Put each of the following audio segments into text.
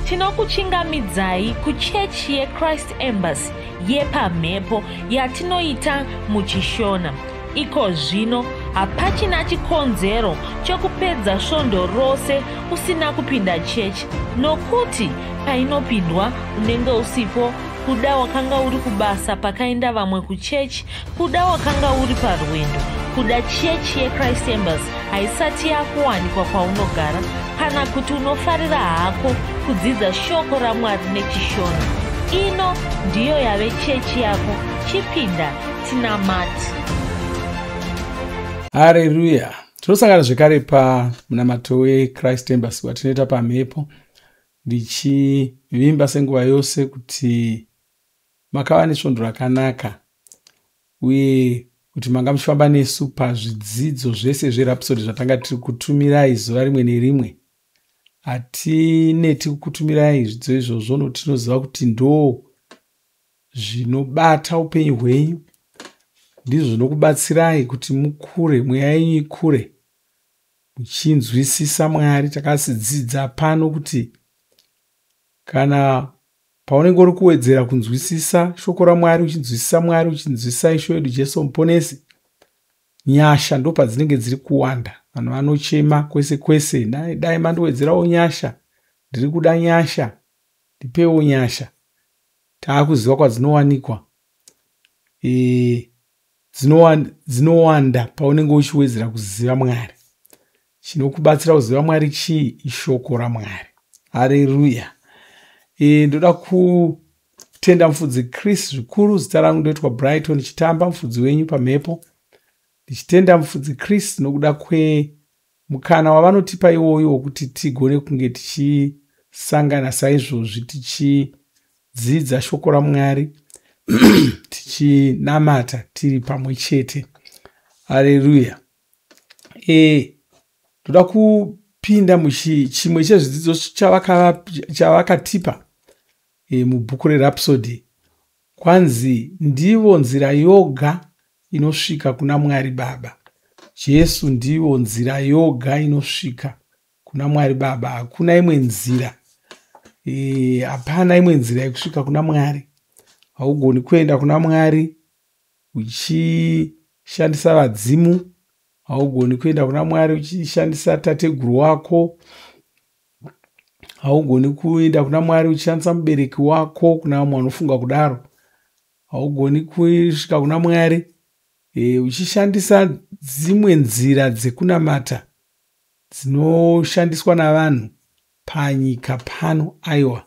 Tinokuchingamidzai kuchechi yeChrist Embassy yepamhepo yatinoita muchiShona. Iko zvino hapachina chikonzero chokupedza svondo rose usina kupinda chechi nokuti painopindwa unenge usipo. Kuda wakanga uri kubasa pakaenda vamwe kuchechi, kuda wakanga uri parwendo, kuda chechi yeChrist Embassy haisati yakuwanikwa kwaunogara, kana kuti unofarira hako kudzidza shoko raMwari nechiShona. Ino ndiyo yave chechi yako, chipinda tinamate. Hareruya! Tinosangana zvekare pamunamato weChrist Embassy watinoita pamhepo, ndichivimba senguva yose kuti makava nesvondo rakanaka uye kuti manga muchifamba nesu pazvidzidzo zvese zveRhapsody zvatanga tiri kutumirai zuva rimwe nerimwe. Hatineti kukutumirai zvidzidzo izvozvo nokuti tinoziva kuti ndo zvinobata upenyu hwenyu, ndizvo zvinokubatsirai kuti mukure, mweya yenyu ikure muchinzwisisa Mwari. Takasidzidza pano kuti kana paunenge uri kuwedzera kunzwisisa shoko raMwari, uchinzwisisa Mwari, uchinzwisisa Ishe wedu Jesu Muponesi, nyasha ndo padzinenge dziri kuwanda. Vanhu vanochema kwese kwese, dai mandiwedzerawo nyasha, ndiri kuda nyasha, ndipewo nyasha. Taakuziva kwadzinowanikwa. Dzinowanda paunenge uchiwedzera kuziva Mwari. Chinokubatsira kuziva Mwari chii? Ishoko raMwari. Hareruya. Ndoda kutenda mufudzi Chris zvikuru. Zita rangu ndoitwa Brighton Chitamba, mufudzi wenyu pamhepo. Ndichitenda mufudzi Chris nokuda kwemukana wavanotipa iwoyo wokuti tigone kunge tichisangana saizvozvi, tichidzidza shoko raMwari, tichinamata tiri pamwe chete. Hareruya. Ndoda kupinda muchimwe chezvidzidzo chavakatipa mubhuku reRhapsody. Kwanzi ndivo nzira yoga inosvika kuna Mwari Baba. Jesu ndivo nzira yoga inosvika kuna Mwari Baba. Hakuna imwe nzira. Hapana imwe nzira yekusvika kuna Mwari. Haugoni kuenda kuna Mwari uchishandisa vadzimu. Haugoni kuenda kuna Mwari uchishandisa tateguru wako. Haugoni kuenda kuna Mwari uchishandisa mubereki wako, kuna vamwe vanofunga kudaro. Haugoni kusvika kuna Mwari uchishandisa dzimwe nzira dzekunamata dzinoshandiswa navanhu panyika pano. Aiwa,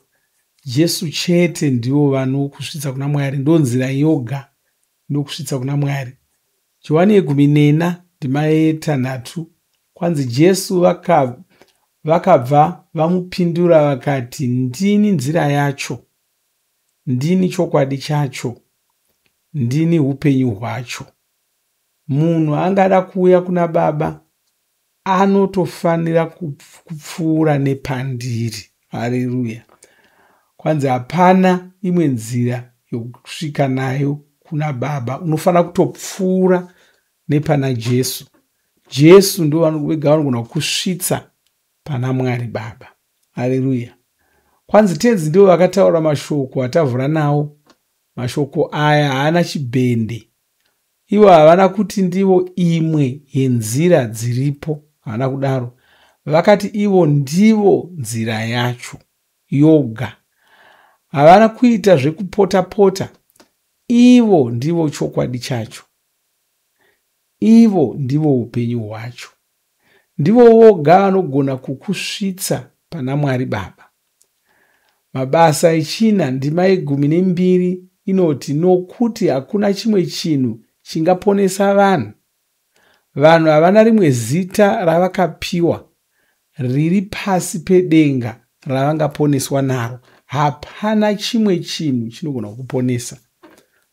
Jesu chete ndivo vanokusvitsa kuna Mwari, ndo nzira yoga inokusvitsa kuna Mwari. Johani yegumi ndima yetanhatu, kwanzi Jesu vakabva vamupindura vakati, ndini nzira yacho, ndini chokwadi chacho, ndini upenyu hwacho. Munhu angada kuuya kuna Baba anotofanira kupfuura nepandiri. Hareruya. Kwanzi hapana imwe nzira yokusvika nayo kuna Baba, unofanira kutopfuura nepana Jesu. Jesu ndo vega vanogona kusvitsa pana Mwari Baba. Hareruya. Kwanzi Tenzi ndivo vakataura mashoko atavhura nawo. Mashoko aya haana chibhende. Ivo havana kuti ndivo imwe yenzira dziripo, havana kudaro. Vakati ivo ndivo nzira yacho yoga. Havana kuita zvekupota-pota. Ivo ndivo chokwadi chacho. Ivo ndivo upenyu hwacho. Ndivo voga vanogona kukusvitsa pana Mwari Baba. Mabasa echina ndima yegumi nembiri inoti, nokuti hakuna chimwe chinhu chingaponesa vanhu. Vanhu havana rimwe zita ravakapiwa riri pasi pedenga ravangaponeswa naro. Hapana chimwe chinhu chinogona kukuponesa.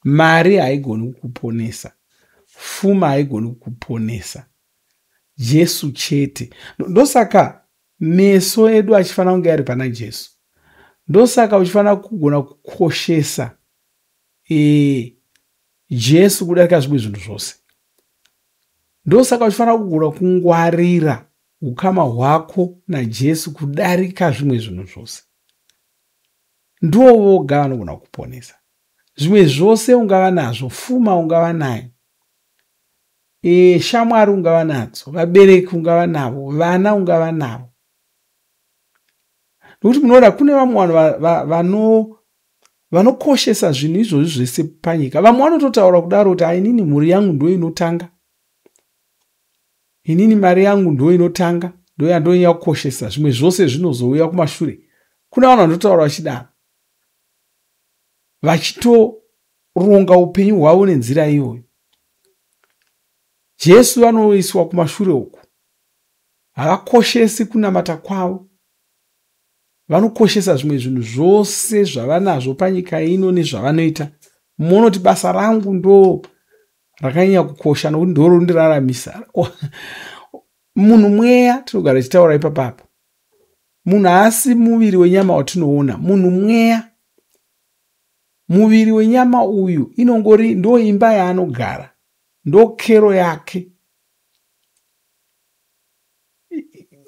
Mari haigoni kukuponesa. Fuma haigoni kukuponesa. Jesu chete. Ndosaka meso edu achifanira kunge ari pana Jesu. Ndosaka uchifanira kugona kukoshesa Jesu kudarika zvimwe zvinhu zvose. Ndosaka uchifanira kugona kungwarira ukama hwako naJesu kudarika zvimwe zvinhu zvose. Ndivo voga vanogona kukuponesa. Zvimwe zvose ungava nazvo, fuma ungava nayo, shamwari ungava nadzo, vabereki ungava navo, vana ungava navo. Nokuti munoona kune vamwe vanhu vanokoshesa zvinhu izvozvi zvese panyika. Vamwe vanototaura kudaro kuti inini mhuri yangu ndo inotanga, inini mari yangu ndo inotanga, ndo yandonyanya kukoshesa, zvimwe zvose zvinozouya kumashure. Kuna vanhu vanototaura vachidaro, vachitoronga upenyu hwavo nenzira iyoyo. Jesu vanoiswa kumashure uku, havakoshesi kunamata kwavo, vanokoshesa zvimwe zvinhu zvose zvavanazvo panyika ino nezvavanoita. Munoti basa rangu ndo rakanyanya kukosha nokuti ndo rinondiraramisa. Munhu mweya, tinogara tichitaura ipapapo. Munhu haasi muviri wenyama watinoona, munhu mweya. Muviri wenyama uyu inongori ndo imba yaanogara, ndo kero yake.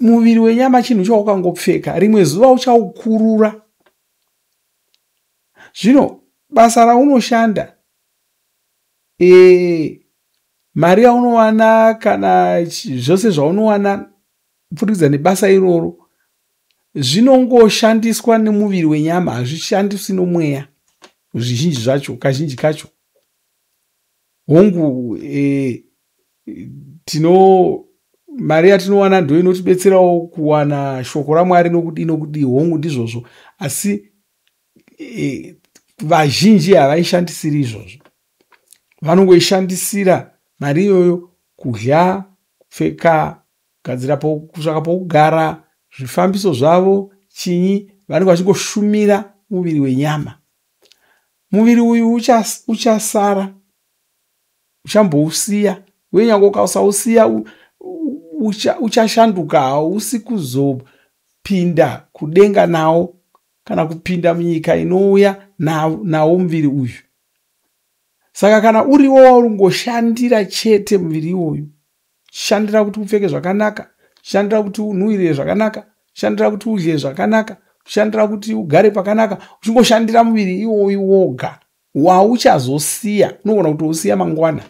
Muviri wenyama chinhu chaukangopfeka, rimwe zuva uchaukurura. Zvino basa raunoshanda, mari yaunowana kana zvose zvaunowana kupfurikidza nebasa iroro, zvinongoshandiswa nemuviri wenyama, hazvishandiswi nomweya zvizhinji zvacho, kazhinji kacho. Hongu, tino mari yatinowana ndo inotibetserawo kuwana shoko raMwari nokudii nokudii, hongu ndizvozvo, asi vazhinji havaishandisiri izvozvo. Vanongoishandisira mari iyoyo kudya, kupfeka, kugadzira, kutsvaka pokugara, zvifambiso zvavo, chinyi. Vanenge vachingoshumira muviri wenyama. Muviri uyu uchasara, uchambousiya, uye nyange ukausausiya uchashanduka, hausi kuzopinda kudenga nawo kana kupinda munyika inouya nawo muviri uyu. Saka kana uriwo wauri kungoshandira chete muviri iwoyu, shandira kuti upfeke zvakanaka, shandira kuti unhuhwirire zvakanaka, shandira kuti udye zvakanaka, shandira kuti ugare pakanaka, uchingoshandira muviri iwoyu woga wauchazosiya. Unogona kutousiya mangwana,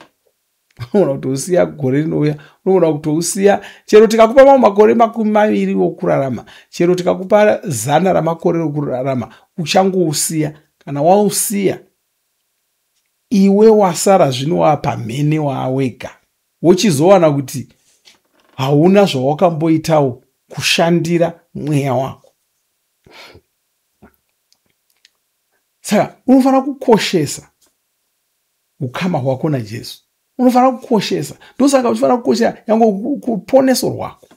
unogona kutousiya gore rinouya, unogona kutousiya chero tikakupa mamwe makore 20 okurarama, chero tikakupa 100 ramakore okurarama, uchangousiya. Kana wausiya, iwe wasara zvino wapamhene waawega, wochizowana kuti hauna zvawakamboitawo kushandira mweya wako. Saka unofanira kukoshesa ukama hwako naJesu, unofanira kukoshesa. Ndosaka uchifanira kukoshesa nyange kuponeso rwako.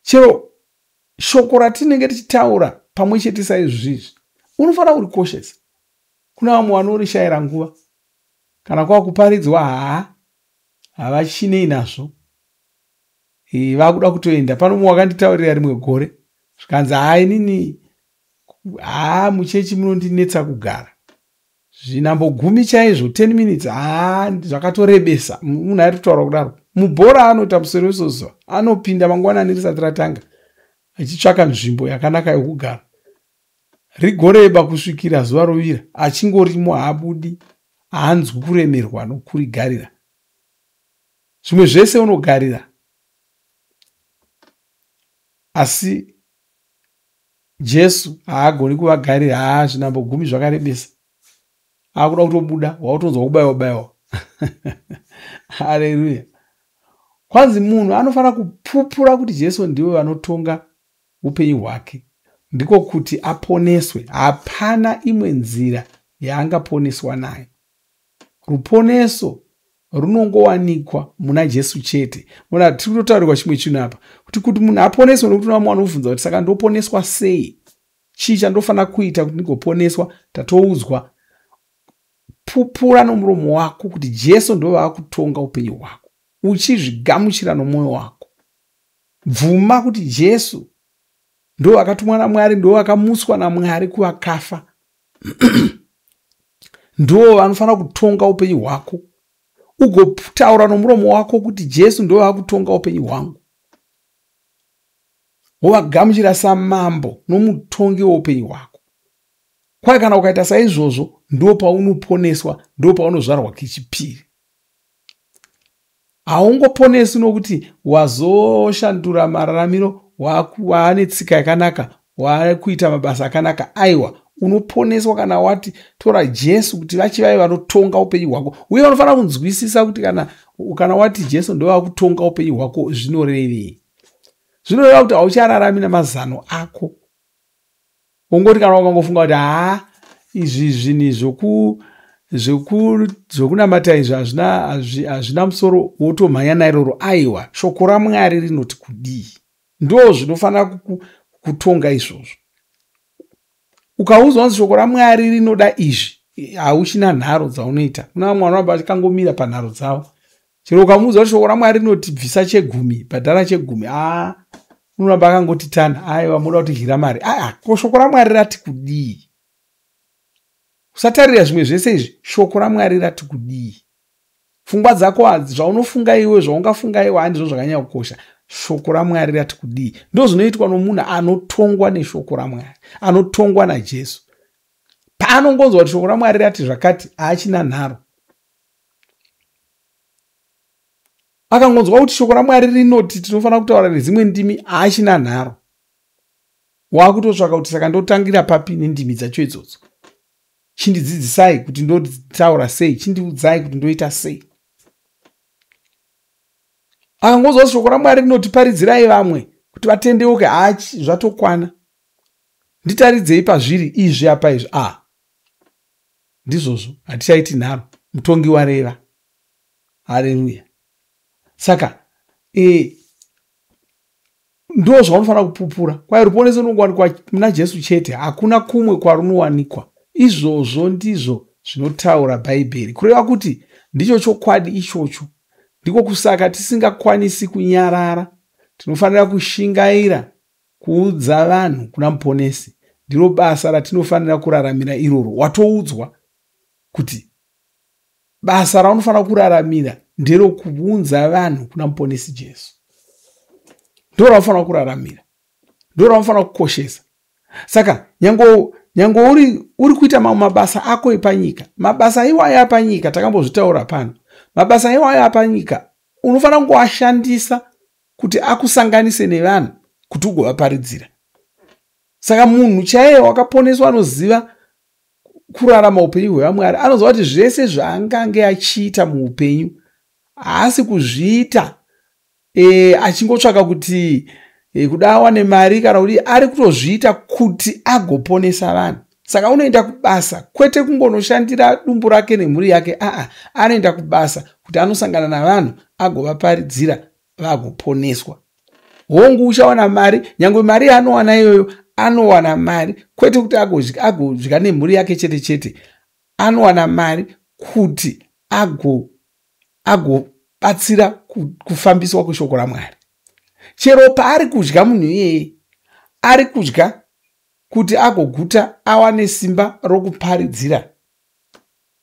Chero shoko ratinenge tichitaura pamwe chete saizvizvi, unofanira kurikoshesa. Kuna vamwe vanorishayira nguva, kana kwakuparidzwa haa havachinei nazvo, vakuda kutoenda. Pano mumwe wakanditaurira rimwe gore, zvikanzi haa inini haa muchechi munondinetsa kugara zvinambo 10 chaizvo, 10 minutes, haa zvakatorebesa. Munhu ari kutaura kudaro mubhora anoita musoro wesozuva, anopinda mangwanani risati ratanga achitsvaka nzvimbo yakanaka yokugara, rigoreba kusvikira zuva rovira, achingorimo, haabudi, haanzwi kuremerwa nokurigarira. Zvimwe zvese unogarira, asi Jesu haagoni kuvagarira. Haa zvinambo 10 zvakarebesa, akuda kutobuda, wakutonzwa kubayiwa bayiwa. Haleluya. Kwanzi munhu anofanira kupupura kuti Jesu ndivo vanotonga upenyu hwake, ndiko kuti aponeswe. Hapana imwe nzira yaangaponeswa nayo. Ruponeso runongowanikwa muna Jesu chete. Muna tiri kutotaurirwa chimwe chinhu apa, kuti munhu aponeswe, nokuti vamwe vanobvunza kuti saka ndoponeswa sei, chii chandofanira kuita kuti ndigoponeswa? Tatoudzwa, pupura nomuromo wako kuti Jesu ndo vaakutonga upenyu hwako, uchizvigamuchira nomwoyo wako. Bvuma kuti Jesu ndo vakatumwa naMwari, ndo vakamutswa naMwari kuvakafa, ndo vanofanira kutonga upenyu hwako. Ugotaura nomuromo wako kuti Jesu ndo vakutonga upenyu hwangu, wovagamuchira samambo nomutongi woupenyu hwako. Kwai kana ukaita saizvozvo, ndo paunoponeswa, ndo paunozvarwa kechipiri. Haungoponesi nokuti wazoshandura mararamiro, waane tsika yakanaka, wakuita mabasa akanaka. Aiwa, unoponeswa kana wati tora Jesu kuti vachivai vanotonga upenyu hwako. Uye vanofanira kunzwisisa kuti kana wati Jesu ndovakutonga upenyu hwako, zvinorevei? Zvinoreva kuti hauchararami namazano ako. Ungoti kana ukangofunga kuti haa, izvi zvinhu zvokunamata izvi hazvina musoro, wotomhanya nairoro. Aiwa, shoko raMwari rinoti kudii? Ndo zvinofanira kutonga izvozvo. Ukaudzwa kunzi shoko raMwari rinoda izvi, hauchina nharo dzaunoita. Kuna vamwe vanoramba vachikangomira panharo dzavo. Chero ukamuudza kuti shoko raMwari rinoti bvisa chegumi, bhadhara chegumi, aa, unoramba akangoti tana. Aiwa, munoda kutidyira mari. Aa, ko shoko raMwari rati kudii? Usatarira zvimwe zvese izvi, shoko raMwari rati kudii? Pfungwa dzako, zvaunofunga iwe, zvaungafunga iwe, handizvo zvakanyanya kukosha. Shoko raMwari rati kudii? Ndo zvinoitwa nomunhu anotongwa neshoko raMwari, anotongwa naJesu. Paanongonzwa kuti shoko raMwari rati zvakati, haachina nharo. Akangonzwa kuti shoko raMwari rinoti tinofanira kutaura nedzimwe ndimi, haachina nharo. Wakutotsvaka kuti saka ndotangira papi nendimi dzacho idzodzo. Chindidzidzisai kuti ndotaura sei, chindiudzai kuti ndoita sei. Akangonzwa kuti shoko raMwari rinoti paridzirai vamwe kuti vatendeuke, hachi, zvatokwana. Nditaridzei pazviri izvi apa izvi. A, ndizvozvo, hatichaiti nharo, mutongi wareva. Haleluya. Saka ndo zvaunofanira kupupura. Kwai ruponeso runongowanikwa muna Jesu chete, hakuna kumwe kwarunowanikwa. Izvozvo ndizvo zvinotaura Bhaibheri, kureva kuti ndicho chokwadi ichocho. Ndiko kusaka tisingakwanisi kunyarara. Tinofanira kushingaira kuudza vanhu kuna Muponesi. Ndiro basa ratinofanira kuraramira iroro. Watoudzwa kuti basa raunofanira kuraramira nderokuunza vanhu kuna Muponesi Jesu. Ndo raunofanira kuraramira, ndo raunofanira kukoshesa. Saka nyange uri kuita mamwe mabasa ako epanyika, mabasa iwayo apanyika, takambozvitaura pano, mabasa iwayo apanyika unofanira kungoashandisa kuti akusanganise nevanhu kuti ugovaparidzira. Saka munhu chaiye wakaponeswa anoziva kurarama upenyu hwevaMwari, anoziva kuti zvese zvaangange achiita muupenyu haasi kuzviita achingotsvaka kuti kuda awane mari kana kuti ari kutozviita kuti agoponesa vanhu. Saka unoenda kubasa kwete kungonoshandira dumbu rake nemhuri yake, aa, anoenda kubasa kuti anosangana navanhu agovaparidzira vagoponeswa. Hongu, uchawana mari, nyange mari yaanowana iyoyo anowana mari kwete kuti agodya nemhuri yake chete chete, anowana mari kuti agobatsira kufambiswa kweshoko raMwari. Chero paari kudya munhu iyeye ari kudya kuti agoguta, awane simba rokuparidzira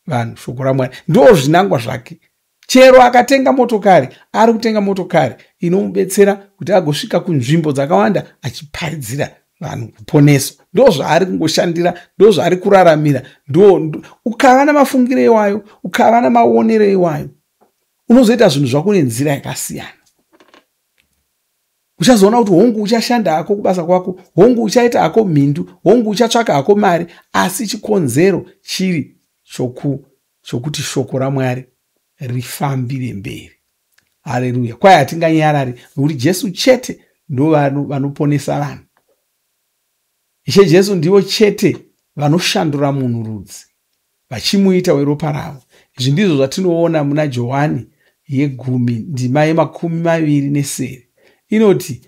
vanhu shoko raMwari. Ndo zvinangwa zvake. Chero akatenga motokari, ari kutenga motokari inomubetsera kuti agosvika kunzvimbo dzakawanda achiparidzira vanhu kuponeso. Ndo zvaari kungoshandira, ndo zvaari kuraramira. Ukava namafungiro iwayo, ukava namaonero iwayo, unozoita zvinhu zvako nenzira yakasiyana. Uchazoona kuti hongu uchashanda hako kubasa kwako, hongu uchaita hako mhindu, hongu uchatsvaka hako mari, asi chikonzero chiri chokuti shoko raMwari rifambire mberi. Haleluya. Kwai hatinganyarari, nokuti Jesu chete ndo vanoponesa vanhu. Ishe Jesu ndivo chete vanoshandura munhu rudzi vachimuita weropa ravo. Izvi ndizvo zvatinoona muna Johani yegumi ndima ye27 inoti,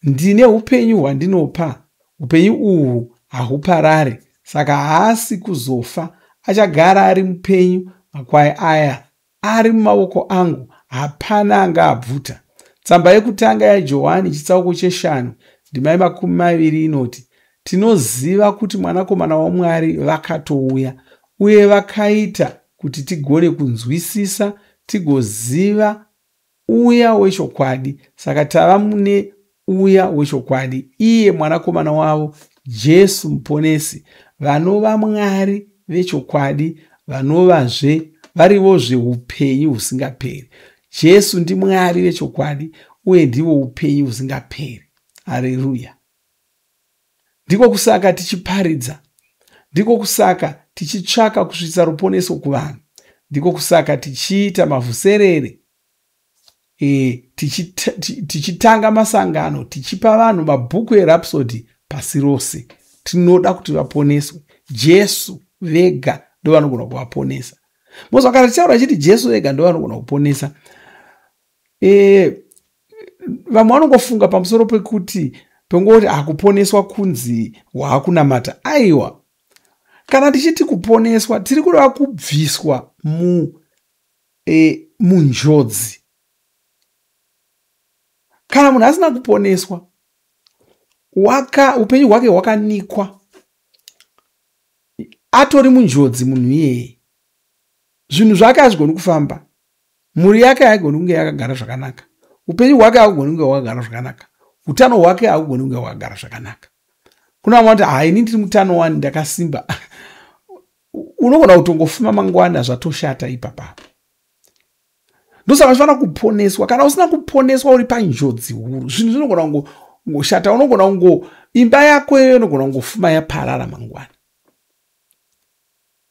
ndine upenyu hwandinopa, upenyu uhu hahuparari, saka haasi kuzofa, achagara ari mupenyu. Makwai aya ari mumaoko angu, hapana angaabvuta. Tsamba yekutanga yaJohani chitsauko cheshanu ndima ye20 inoti, tinoziva kuti Mwanakomana waMwari vakatouya uye vakaita kuti tigone kunzwisisa, tigoziva uya wechokwadi. Saka tava mune uya wechokwadi, iye Mwanakomana wavo Jesu Muponesi. vanova Mwari vechokwadi, vanovazve varivozve upenyu husingaperi. Jesu ndiMwari vechokwadi uye ndivo upenyu husingaperi. Hareruya. Ndiko kusaka tichiparidza, ndiko kusaka tichitsvaka kusvitsa ruponeso kuvanhu, ndiko kusaka tichiita mavhuserere, tichitanga masangano, tichipa vanhu mabhuku eRhapsody pasi rose. Tinoda kuti vaponeswe. Jesu vega ndo vanogona kuvaponesa. Mozwa kana tichitaura chiti Jesu vega ndo vanogona kuponesa, vamwe vanongofunga pamusoro pekuti pengoti akuponeswa kunzi waakunamata. Aiwa, kana tichiti kuponeswa tiri kureva kubviswa munjodzi. Kana munhu asina kuponeswa, upenyu hwake hwakanikwa, atori munjodzi munhu iyeye. Zvinhu zvake hazvigoni kufamba, mhuri yake haigoni kunge yakagara zvakanaka, upenyu hwake haugoni kunge hwakagara zvakanaka, utano hwake haugoni kunge hwakagara zvakanaka. Kuna vamwe vanoti, ha, ini ndiri mutano wani, ndakasimba. Unogona kutongofuma mangwana zvatoshata ipapapo. Ndosaka uchifanira kuponeswa. Kana usina kuponeswa uri panjodzi huru. Zvinhu zvinogona kungoshata, unogona kungo imba yako iyoyo inogona kungofuma yaparara mangwana.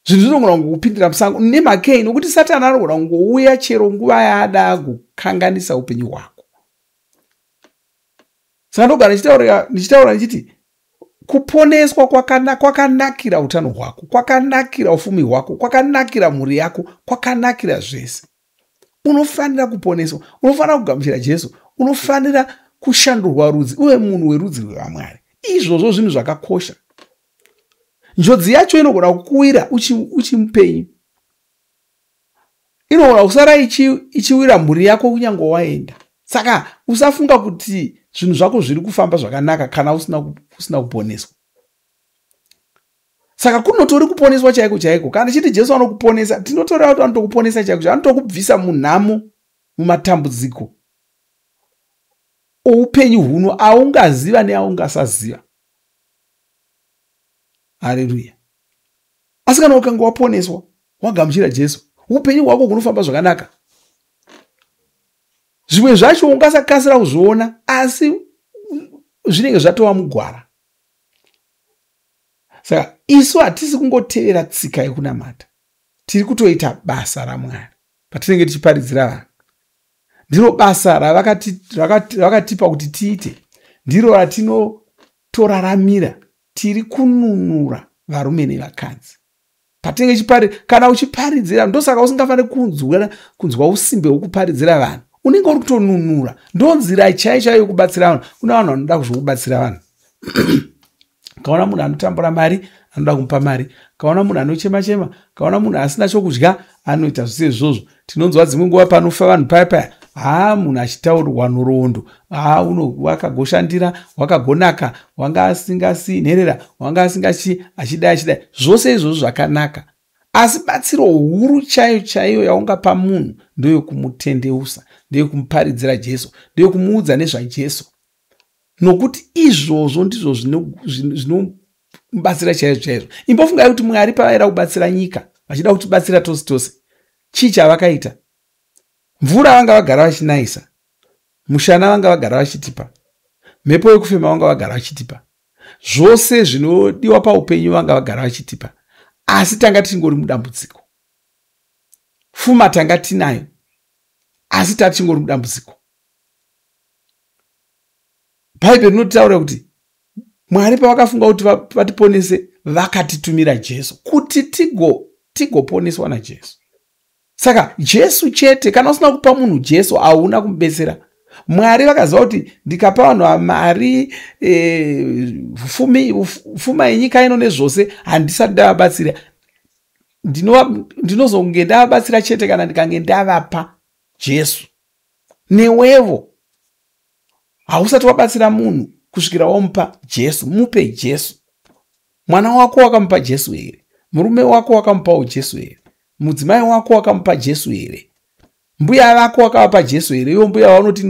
Zvinhu zvinogona kungokupindira musango nemakei, nokuti Satani anogona kungouya chero nguva yaada kukanganisa upenyu hwako. Saka ndogara ndichitaura ndichiti kuponeswa kwakanakira utano hwako, kwakanakira ufumi hwako, kwakanakira mhuri yako, kwakanakira zvese. Unofanira kuponeswa, unofanira kugamuchira Jesu, unofanira kushandurwa rudzi uve munhu werudzi rwevaMwari. Izvozvo zvinhu zvakakosha. Njodzi yacho inogona kukuwira uchimupenyu, inogona kusara ichiwira mhuri yako kunyange waenda. Saka usafunga kuti zvinhu zvako zviri kufamba zvakanaka kana usina kuponeswa. Saka kunotori kuponeswa chaiko chaiko. Kana tichiti Jesu anokuponesa, tinotoreva kuti anotokuponesa chaiko chaiko, anotokubvisa munhamo, mumatambudziko oupenyu huno aungaziva neaungasaziva. Haleluya. Asi kana ukange waponeswa, wagamuchira Jesu, upenyu hwako hunofamba zvakanaka. Zvimwe zvacho ungasakasira kuzviona, asi zvinenge zvatova mugwara. Saka isu hatisi kungotevera tsika yekunamata, tiri kutoita basa raMwari patinenge tichiparidzira vanhu. Ndiro basa ravakatipa kuti tiite, ndiro ratinotoraramira. Tiri kununura varume nevakadzi patinenge kana uchiparidzira. Ndosaka usingafaniri kunzwa usimbe hwekuparidzira vanhu, unenge uri kutonunura. Ndo nzira chaiyo chaiyo yekubatsira vanhu. Kuna vanhu vanoda zvokubatsira vanhu. Kaona munhu anotambura mari, anoda kumupa mari. Kaona munhu anochema chema, kaona munhu asina chokudya, anoita zvise izvozvo. Tinonzwa dzimwe nguva panofa vanhu paya paya, haa, munhu achitaurirwa nhoroondo, haa, uno wakagoshandira, wakagonaka, wanga asingasii nherera, wanga asingachi, achidai achidai. Zvose izvozvo zvakanaka, asi batsiro huru chaiyo chaiyo yaungapa munhu ndeyekumutendeusa, ndeyekumuparidzira Jesu, ndeyekumuudza nezvaJesu, nokuti izvozvo ndizvo zvinomubatsira chaizvo chaizvo. Imbofungai kuti Mwari pavaida kubatsira nyika, vachida kutibatsira tose tose, chii chavakaita? Mvura vanga vagara vachinayisa, mushana vanga vagara vachitipa, mhepo yekufema vanga vagara vachitipa, zvose zvinodiwa paupenyu vanga vagara vachitipa, asi tanga tichingori mudambudziko. Fuma tanga tinayo, asi tatichingori mudambudziko. Bhaibheri rinotaura kuti Mwari pavakafunga kuti vatiponese, vakatitumira Jesu kuti tigoponeswa naJesu. Saka Jesu chete. Kana usina kupa munhu Jesu, hauna kumubetsera. Mwari vakaziva kuti ndikapa vanhu mari, fuma yenyika ino nezvose, handisati ndavabatsira. Ndinozonge ndavabatsira chete kana ndikange ndavapa Jesu. Newevo hausati wabatsira munhu kusvikira wamupa Jesu. Mupe Jesu. Mwana wako wakamupa Jesu here? Murume wako wakamupawo Jesu here? Mudzimai wako wakamupa Jesu here? Mbuya vako wakavapa Jesu here? Ivo mbuya vaunoti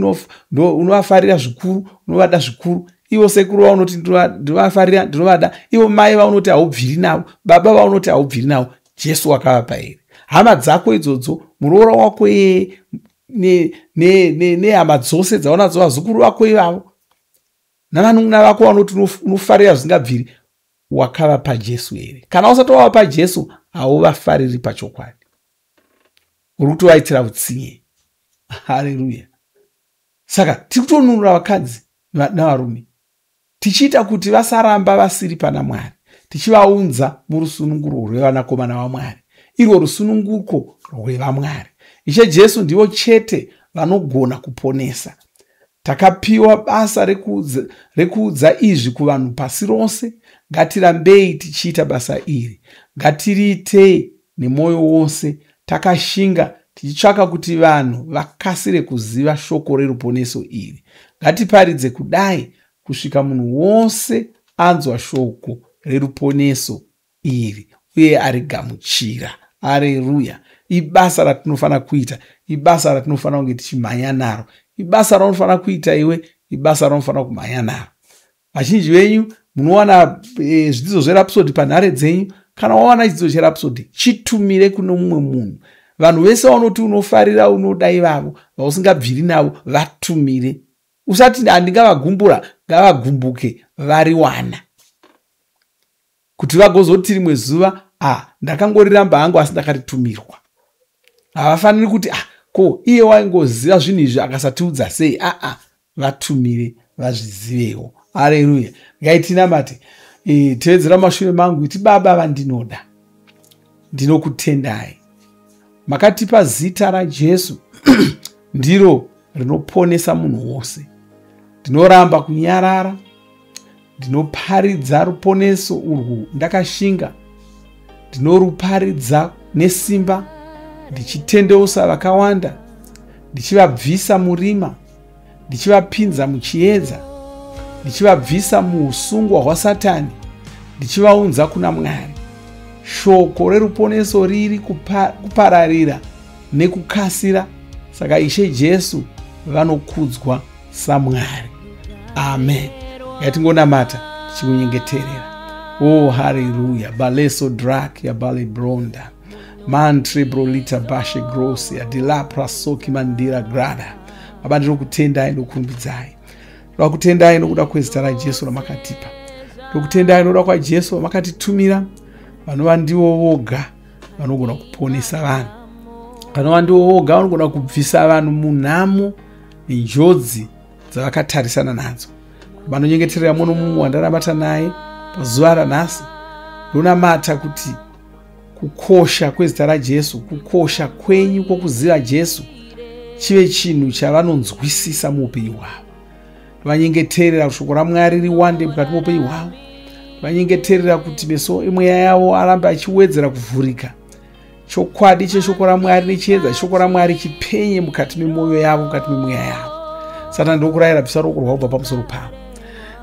unovafarira zvikuru, unovada zvikuru, Ivo sekuru vaunoti ndinovafarira, ndinovada. Ivo mai vaunoti haubviri navo, baba vaunoti haubviri navo, Jesu wakavapa here? Hama dzako idzodzo, muroora wako iyeye, nehama dzose dzaunadzo, vazukuru vako ivavo navanun'una vako vanoti unofarira zvisingabviri, wakavapa Jesu here? Kana usati wavapa Jesu, hauvafariri pachokwadi, uri kutovaitira utsinye. Haleluya. Saka tiri kutonunura vakadzi navarume, tichiita kuti vasaramba vasiri pana Mwari, tichivaunza murusununguko rwevanakomana vaMwari, irwo rusununguko rwevamwari. Ishe Jesu ndivo chete vanogona kuponesa. Takapiwa basa rekuudza izvi kuvanhu pasi rose. Ngatirambei tichiita basa iri, ngatiriitei nemwoyo wose, takashinga, tichitsvaka kuti vanhu vakasire kuziva shoko reruponeso iri. Ngatiparidze kudai kusvika munhu wose anzwa shoko reruponeso iri uye arigamuchira. Areruya. Ibasa ratinofanira kuita, ibasa ratinofanira kunge tichimhanya naro, ibasa raunofanira kuita iwe, ibasa raunofanira kumhanya naro. Vazhinji venyu munowana zvidzidzo zveRhapsody panhare dzenyu. Kana wawana chidzidzo cheRhapsody, chitumire kune mumwe munhu. Vanhu vese vaunoti unofarira, unoda ivavo vausingabviri navo, vatumire. Usati handingavagumbura, ngavagumbuke variwana, kuti vagozoti rimwe zuva, a ndakangoriramba hangu asi ndakaritumirwa. Havafaniri kuti ko iye waingoziva zvinhu izvi akasatiudza sei? Aa, vatumire vazvizivewo. Aleluya. Ngaitinamate. Tevedzera mashure mangu, iti: Baba vandinoda, ndinokutendai, makatipa zita raJesu, ndiro rinoponesa munhu wose. Ndinoramba kunyarara, ndinoparidza ruponeso urwu ndakashinga, ndinoruparidza nesimba, ndichitendeusa vakawanda, ndichivabvisa murima, ndichivapinza muchiedza, ndichivabvisa muusungwa hwaSatani, ndichivaunza kuna Mwari. Shoko reruponeso riri kupararira nekukasira, saka Ishe Jesu vanokudzwa saMwari. Amen. Ngatingonamata tichikunyengeterera. Oh, haleluya. Baleso drak ya balebronda mantre brolita bashe grosia dilapra soki mandira grada. Baba, ndinokutendai, ndokurumbidzai. Ndoda kutendai nokuda kwezita raJesu ramakatipa. Ndokutendai nokuda kwaJesu vamakatitumira, vanova ndivo voga vanogona kuponesa vanhu, vanova ndivo voga vanogona kubvisa vanhu munhamo nenjodzi dzavakatarisana nadzo. Vanonyengeterera mumwe nomumwe wandaramata naye pazuva ranhasi. Ndonamata kuti kukosha kwezita raJesu, kukosha kwenyu kwokuziva Jesu, chive chinhu chavanonzwisisa muupenyu hwavo. Vanyengeterera shoko raMwari riwande mukati meupenyu hwavo. Vanyengeterera kuti meso emweya yavo arambe achiwedzera kuvhurika, chokwadi cheshoko raMwari nechiedza cheshoko raMwari chipenye mukati memwoyo yavo, mukati memweya yavo. Satani, ndokurayira, bvisa ruoko rwako kubva pamusoro pavo.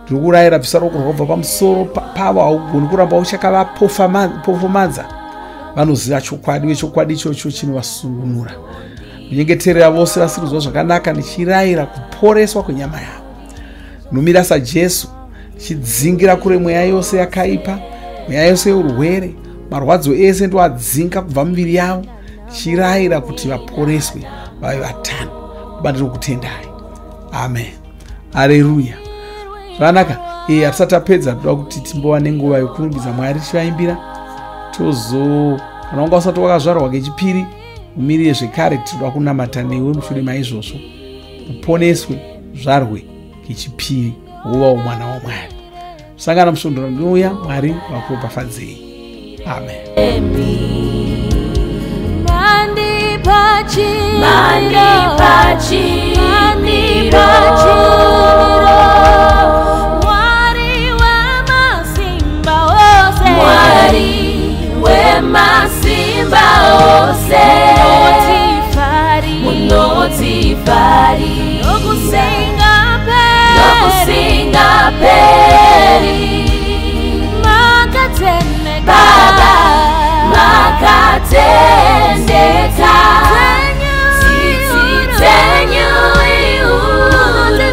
Ndirikurayira, bvisa ruoko rwako kubva pamusoro pavo. Haugoni kuramba uchakavapofomadza. Vanoziva chokwadi, uye chokwadi ichocho chinovasungunura. Munyengeterera vose vasiri kuzwa zvakanaka, ndichirayira kuporeswa kwenyama yavo. Nomira saJesu, ndichidzingira kure mweya yose yakaipa, mweya yose yeurwere, marwadzo ese ndoadzinga kubva muviri yavo, ndichirayira kuti vaporeswe, vave vatano. Baba, ndinokutendai. Amen. Aleluya. Zvakanaka. Hatisati tapedza, toda kuti timbova nenguva yokurumbidza Mwari tichivaimbira. Tozo kana wanga usati wakazvarwa kechipiri, umirire zvekare, tinoda kunamata newe mushure maizvozvo, uponeswe, zvarwe kechipiri, wovawo mwana waMwari. Sangana musvondo rinouya. Mwari vakuropafadzei. Amen. Mandipa chimiro, Mwari wemasimba ose, Mwari wemasimba ose, munotifari, munotifari, nokusingaperi, nokusingaperi. Makatendeka, Baba, makatendeka, tsitsi dzenyu ihuru.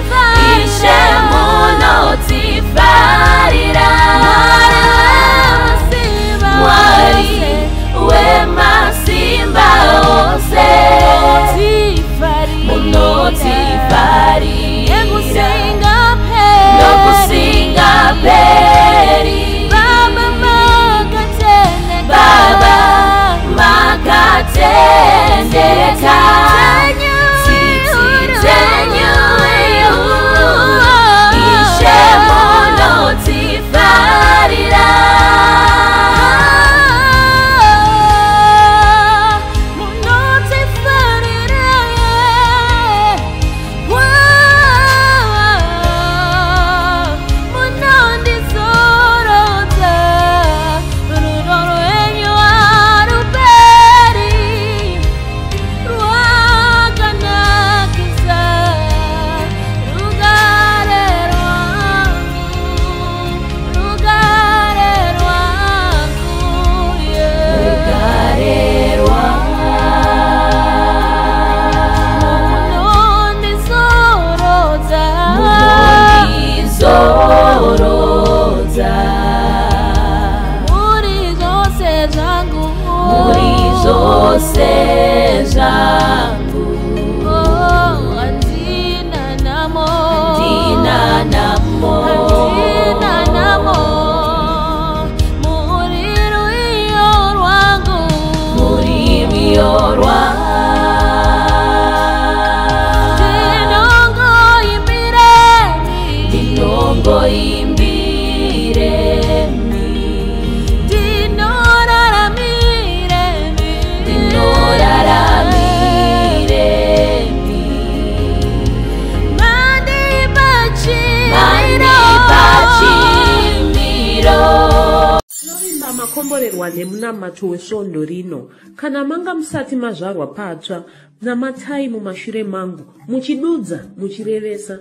Makomborerwa nemunamato wesvondo rino. Kana manga musati mazvarwa patsva, namatai mumashure mangu muchidudza muchirevesa.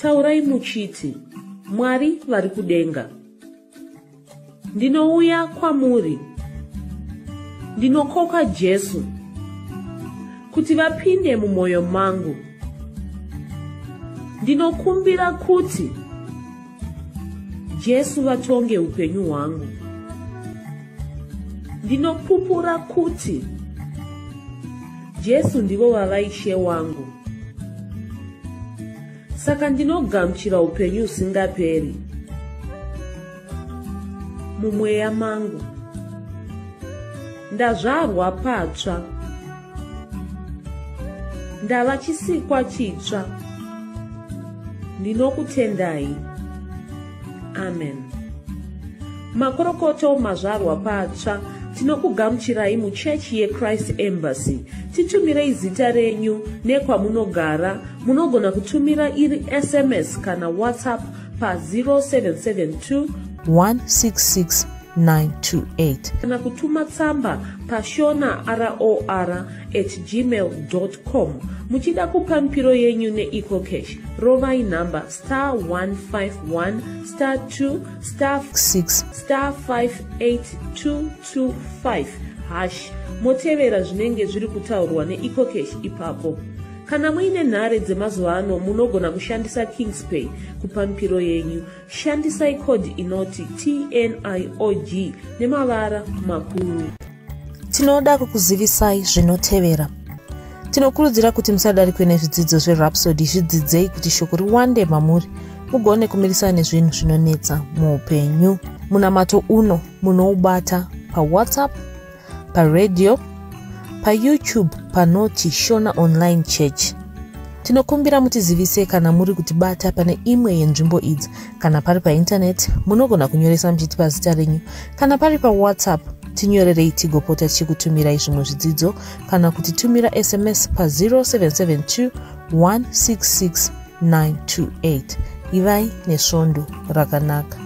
Taurai muchiti, Mwari vari kudenga, ndinouya kwamuri, ndinokoka Jesu kuti vapinde mumwoyo mangu. Ndinokumbira kuti Jesu vatonge upenyu hwangu. Ndinopupura kuti Jesu ndivo vava Ishe wangu. Saka ndinogamuchira upenyu husingaperi mumweya mangu. Ndazvarwa patsva, ndava chisikwa chitsva. Ndinokutendai. Amen. Makorokoto, mazvarwa patsva. Tinokugamuchirai muchechi yeChrist Embassy. Titumirei zita renyu nekwamunogara. Munogona kutumira iri SMS kana WhatsApp pa0772 166 928 kana kutuma tsamba pashona ror at gmail com. Muchida kupa mipiro yenyu neEcoCash, rovai nhamba star 151 star 2 star 6 star 58225 hash, motevera zvinenge zviri kutaurwa neEcoCash ipapo. Kana muine nhare dzemazuva ano, munogona kushandisa Kingspay kupa mipiro yenyu. Shandisai kodhi inoti TNIOG nemavara makuru. Tinoda kukuzivisai zvinotevera. Tinokurudzira kuti musadarikwe nezvidzidzo zveRhapsody. Zvidzidzei kuti shoko riwande mamuri, mugone kumirisana nezvinhu zvinonetsa muupenyu. Munamato uno munoubata paWhatsApp, paredhiyo, paYouTube panoti Shona Online Church. Tinokumbira mutizivise kana muri kutibata pane imwe yenzvimbo idzi. Kana pari paintaneti, munogona kunyoresa muchitipa zita renyu. Kana pari paWhatsApp, tinyorerei tigopota tichikutumirai zvimwe zvidzidzo, kana kutitumira SMS pa0772 166 928. Ivai nesvondo rakanaka.